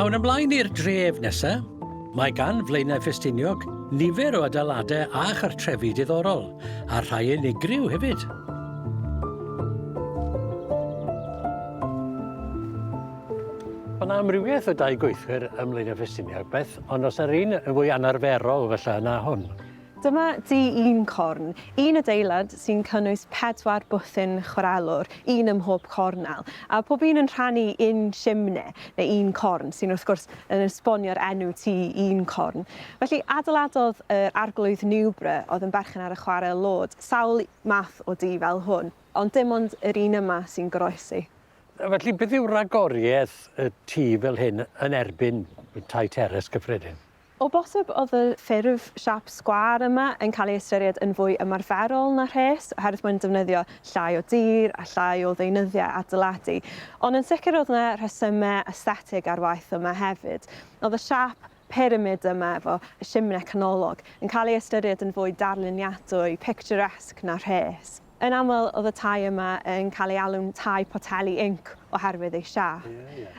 Awn ymlaen i'r dref nesa. Mae gan Flaenau Ffestiniog nifer o adeiladau a chartrefi diddorol, a rhai unigryw hefyd. Mae yna amrywiaeth o dai gweithwyr ym Mlaenau Ffestiniog, Beth, ond os yna'r un yn fwy anarferol felly na hwn. Dyma dŷ un corn, un adeilad sy'n cynnwys pedwar bwthyn chwarelwr, un ym mhob cornel, a pob un yn rhannu un simne, neu un corn, sy'n wrth gwrs yn esbonio'r enw tŷ un corn. Felly, adeiladodd yr Arglwydd Newborough, oedd yn berchen ar y chwarel lod, sawl math o dŷ fel hwn, ond dim ond yr un yma sy'n goroesi. Felly, beth yw ragoriaeth y tŷ fel hyn yn erbyn tai teres cyffredin? O bosib oedd y ffurf siâp sgwâr yma yn cael ei ystyried yn fwy ymarferol na rhes, oherwydd mae'n defnyddio llai o dir a llai o ddeunyddiau adeiladu. Ond yn sicr oedd yna rhesymau esthetig ar waith yma hefyd. Oedd y siâp pyramid yma efo simne canolog yn cael ei ystyried yn fwy darluniadwy, picturesque, na rhes. Yn aml oedd y tai yma yn cael ei alw'n tai poteli inc oherwydd eu siâp.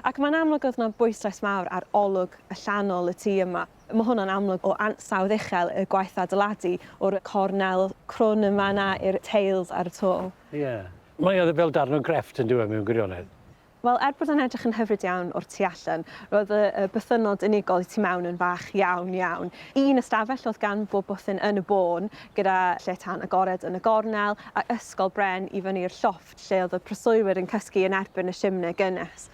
Ac mae'n amlwg oedd 'na bwyslais mawr ar olwg allanol y tŷ yma. Mae hwnna'n amlwg o ansawdd uchel y gwaith adeiladu, o'r cornel crwn yn fan'na i'r teils ar y to. Ie. Mae o fel darn o grefft yn dyw e mewn gwirionedd? Wel, er bod o'n edrych yn hyfryd iawn o'r tu allan, roedd y y bythynnod unigol tu mewn yn fach iawn, iawn. Un ystafell oedd gan bob bwthyn yn y bôn, gyda lle tân agored yn y gornel, a ysgol bren i fyny i'r llofft lle oedd y preswylwyr yn cysgu yn erbyn y simne gynnes.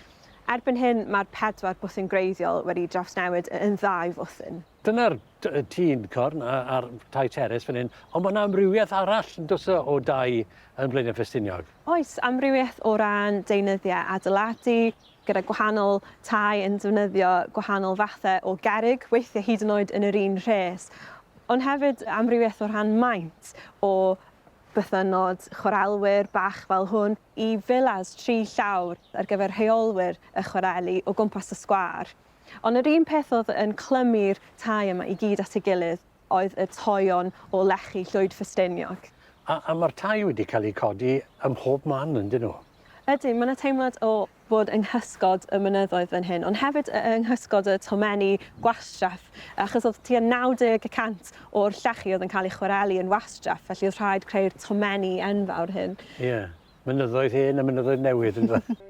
Erbyn hyn, mae'r pedwar bwthyn gwreiddiol wedi drawsnewid yn ddau fwthyn. Dyna'r tŷ uncorn a'r tai teres fan hyn, ond mae 'na amrywiaeth arall yn does e o dai yn Blaenau Ffestiniog? Oes, amrywiaeth o ran deunyddiau adeiladu, gyda gwahanol tai yn defnyddio gwahanol fathau o gerrig, weithiau hyd yn oed yn yr un rhes. Ond hefyd amrywiaeth o rhan maint, o bythynnod chwarelwyr bach fel hwn, i filas tri llawr ar gyfer rheolwyr y chwareli o gwmpas y sgwâr. Ond yr un peth oedd yn clymu'r tai yma i gyd at ei gilydd oedd y toeon o lechi llwyd Ffestiniog. A, a mae'r tai wedi cael eu codi ym mhob man, yn dyn nhw? Ydyn, mae 'na teimlad o fod yng nghysgod y mynyddoedd fan hyn, ond hefyd yng nghysgod y tomenni gwastraff, achos oedd tua 90 y cant o'r llechi oedd yn cael eu chwarelu yn wastraff, felly oedd rhaid creu'r tomenni enfawr hyn. Ie, mynyddoedd hen a mynyddoedd newydd, yndoedd?